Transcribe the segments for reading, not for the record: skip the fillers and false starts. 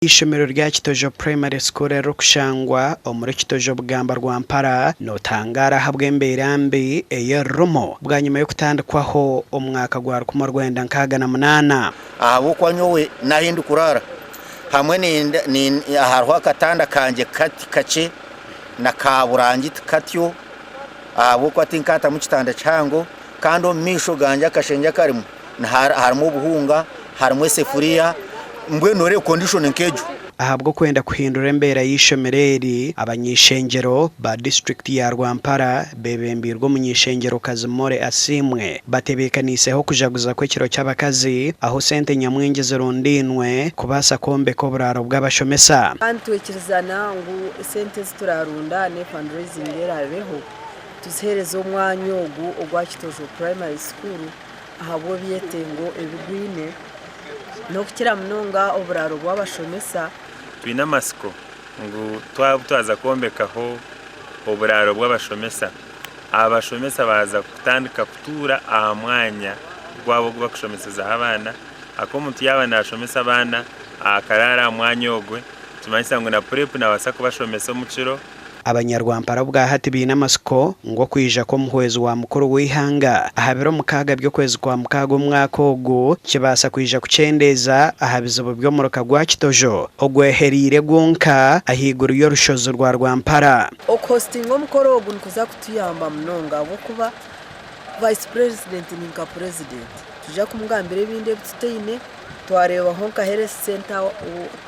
Eishomero rya Kitojo Primary School eririkushangwa omuri Kitojo Bugamba Rwampara notangaara ahabw'embeera mbi ei eririmu bwanyima y'okutandikwaho omwaka gwa 1968. Ahabw'okuba nyowe n'ahi ndikuraara hamwe hariho akatanda kangye kakye na kaaburangiti katyo ahabw'okuba tinkaatamu kitanda kihango kandi omu maisho gangye akashengye akarimu harimu obuhunga, harimu esefuriya, mbwenu noreeba condition nk'egyo. Ahabw'okwenda kuhindura embeera y'eishomero eri, abany'eishengyero ba disiturikiti ya Rwampara bebembeirwe omuny'eishengyerokazi Molly Asiimwe batebeekaniiseho okujaguza kw'ekiro ky'abakazi ahu sente nyamwingi zirundainwe kubaasa kwombeka oburaaro bw'abashomesa. Kandi twaikirizana ngu esente ezi turarunda ne fundraising eraabeho tuziheereze omwanya ogu ogwa Kitojo Primary School ahabw'ebyetengo ebi gwine n'okukira munonga oburaaro bw'abashomesa. Twine amatsiko ngu twaba twaza kwombekaho oburaaro bw'abashomesa, abashomesa baaza kutandika kutuura aha mwanya gwabo ogu bakushomesezaho abaana. Ahakuba omuntu yaaba naashomesa abaana akaraara aha mwanya ogwe, nikimanyisa ngu na purepu naabaasa kubashomesa omu kiro. Abanyarwampara obwahati baine amatsiko ngu okwija kw'omuhwezi wa mukuru w'eihanga aha biro mukaaga by'okwezi kwa mukaaga omwaka ogu kibaasa kwija kukyendeeza aha bizibu by'omuruka gwa Kitojo ogwehereire gwonka ahaiguru y'orushozi rwa Rwampara. Okuhositinga omukoro ogu nikuza kutuyamba munonga ahabw'okuba Vice President ni nka Purezidenti. Nitwija kumugambira ebindi ebi tutaine. Twareebaho nka health centre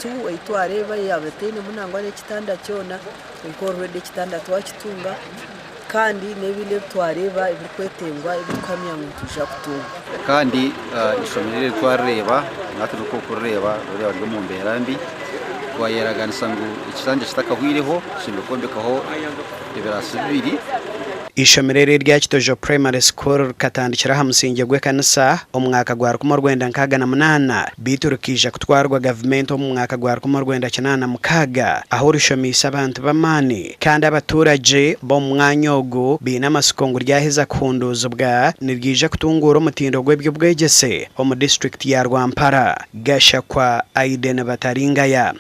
tu ei twareeba yaaba etainemu nangwa n'ekitanda kyona kwonka already ekitanda twakitunga kandi n'ebindi ebi twareeba ebirikwetengwa ebirikuhamya ngu nitwija kutunga. Kandi eishomero eri twarireeba natwe nikwo kurireeba ririba riri omu mbeera mbi twayeraganisa ngu ekisanja kitakahwireho tushemereire kwombekaho ebiraasi bibiri. Eishomero eri erya Kitojo Primary School rikatandikira aha musingye gw'ekanisa omu mwaka gwa 1968 beitu rikaija kutwarwa gavumenti omu mwaka gwa 1986 ahu rishomeise abantu b'amaani kandi abaturagye b'omu mwanya ogu baine amatsiko ngu ryaheza kuhunduuzibwa niryija kutunguura omutindo gw'eby'obwegyese omu disiturikiti ya Rwampara. Gashakwa Aiden Bataringaya.